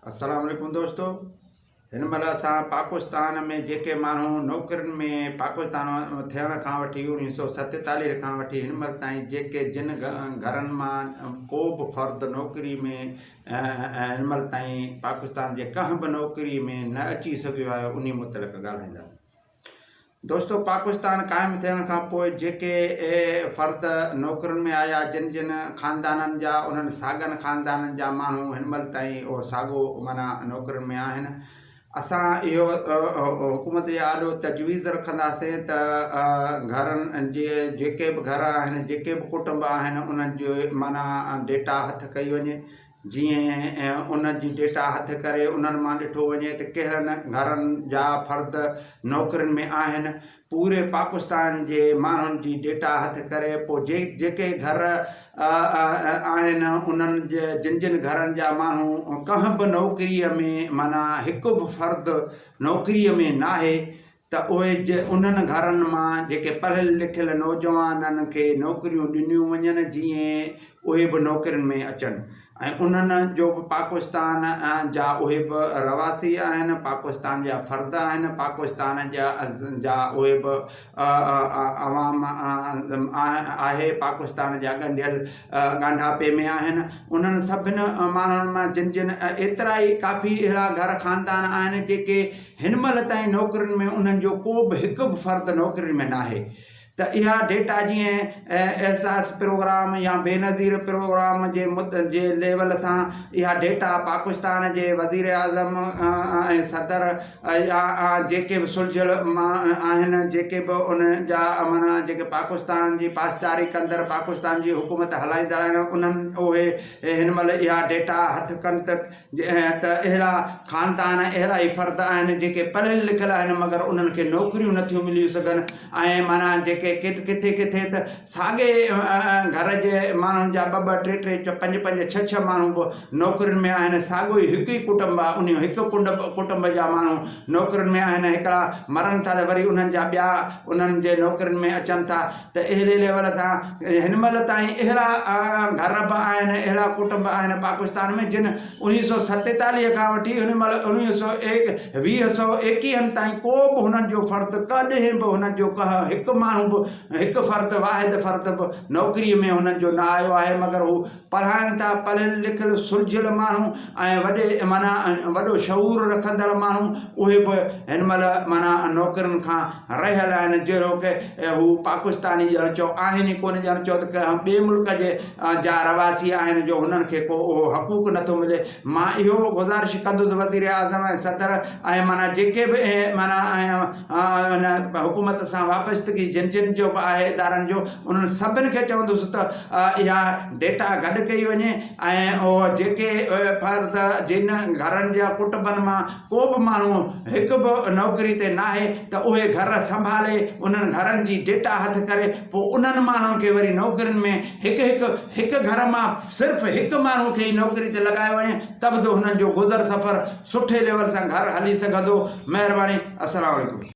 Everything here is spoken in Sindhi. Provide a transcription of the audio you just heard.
السلام عليڪم دوستو هن مهل اسان پاڪستان ۾ جيڪي ماڻهو نوڪرين ۾ پاڪستان ٿيڻ کان وٺي اوڻيهه سو ستيتاليهه کان وٺي هن مهل تائين جيڪي جن گهرن مان ڪو به فرد نوڪري ۾ هن مهل تائين پاڪستان جي ڪنهن به نوڪري ۾ نه اچي سگهيو آهي انهي متعلق ڳالهائينداسين دوستو پاڪستان قائم ٿيڻ کان پوء جيڪي فرد نوڪرين ۾ آيا جن جن خاندانن جا انهن ساڳن خاندانن جا ماڻهو هن مهل تائين اهو ساڳو معنيٰ نوڪرين ۾ آهن اسان اهو حڪومت جي آڏو تجويز رکنداسين ته گهرن جي جيڪي به گهر آهن جيڪي به ڪٽنب آهن انهن جي معنيٰ ڊيٽا هٿ ڪئي وڃي جيئن ان جي ڊيٽا هٿ ڪري انهن مان ڏٺو وڃي ته ڪهڙن گهرن جا فرد نوڪرين ۾ آهن پوري پاڪستان جي ماڻهن جي ڊيٽا هٿ ڪري پوء جي جيڪي گهر آهن انهن جي جن جن گهرن جا ماڻهو ڪنهن به نوڪريء ۾ معنيٰ هڪ به فرد نوڪريء ۾ ناهي ته اهي انهن گهرن مان جيڪي پڙهيل لکيل نوجوانن کي نوڪريون ڏنيون وڃن جيئن اهي به نوڪرين ۾ اچن ۽ انهن جو به پاڪستان جا اهي به رهواسي آهن پاڪستان جا فرد آهن پاڪستان جا جا اهي به عوام آهي پاڪستان جا ڳنڍيل ڳانڍاپي ۾ آهن انهن سڀن ماڻهن مان جن جن ايترا ئي ڪافي اهڙا گهر خاندان آهن جيڪي هن مهل تائين نوڪرين ۾ انهن جو ڪو به هڪ به فرد نوڪرين ۾ ناهي ته اها ڊيٽا جيئن احساس پروگرام يا بينظير پروگرام جي جي ليول سان اها ڊيٽا پاڪستان جي وزير اعظم ۽ صدر يا جيڪي به سلجهيل آهن جيڪي به ان جا معنيٰ جيڪي پاڪستان جي پاسداري ڪندڙ پاڪستان جي حڪومت هلائيندڙ آهن انهن اهي هن مهل اها ڊيٽا هٿ ڪن ته جڏهن ته اهڙا خاندان اهڙا ئي فرد آهن جيڪي پڙهيل لکيل آهن مگر انهن کي نوڪريون نٿيون ملي سگهن ۽ معنيٰ جيڪي ڪٿي ڪٿي ته ساڳئي گهر جي ماڻهن جا ٻه ٻه ٽي ٽي پنج پنج ڇهه ڇهه ماڻهو به نوڪرين ۾ آهن ساڳيو ئي هڪ ئي ڪٽنب آهي انهي هڪ ڪنڊ ڪٽنب جا ماڻهو نوڪرين ۾ آهن هڪڙا مرن ٿا ته وري انهن جا ٻيا انهن جي نوڪرين ۾ اچن ٿا ته اهڙي ليول سان هن مهل تائين اهڙا گهر به آهن اهڙا ڪٽنب آهن پاڪستان ۾ جن اوڻيهه سو ستيتاليهه کان وٺي هن مهل اوڻيهه سو ايڪ ويهه سو ايڪيهن تائين ڪو به هنن جو فرد ڪڏهن به هنن جو ڪنهن هڪ ماڻهو به هڪ فرد واحد فرد به نوڪري ۾ هنن جو نه آيو آهي مگر هو پڙهائن ٿا پڙهيل لکيل سلجهيل ماڻهو ۽ وڏي معنيٰ وڏو شعور رکندڙ ماڻهو اهي به هن مهل معنيٰ نوڪرين کان رهيل آهن جهڙوڪ هو پاڪستاني ڄڻ چئو آهن ئي ڪونه ڄڻ چئو ته ڪنهن ٻئي ملڪ جي جا رهواسي آهن جو هنن کي ڪو اهو حقوق نٿو ملي مان اهو گذارش ڪندس وزير اعظم ۽ صدر ۽ معنيٰ جيڪي به معنيٰ ان حڪومت سان وابستگي جن جن جو به آهي ادارن جو انهن سڀن کي چوندس ته اها ڊيٽا گڏ ڪئي وڃي ۽ اهو جيڪي فرد جن گهرن جا ڪٽنبن مان ڪو به ماڻهو هڪ به نوڪري تي ناهي ته اهي گهر سنڀالي انهن گهرن جي ڊيٽا هٿ ڪري پوء انهن ماڻهن کي وري نوڪرين ۾ هڪ هڪ هڪ گهر مان صرف هڪ ماڻهو کي ئي نوڪري تي لڳايو وڃي ته به هنن جو گذر سفر سٺي ليول سان گهر هلي سگهندو مهرباني السلام عليڪم.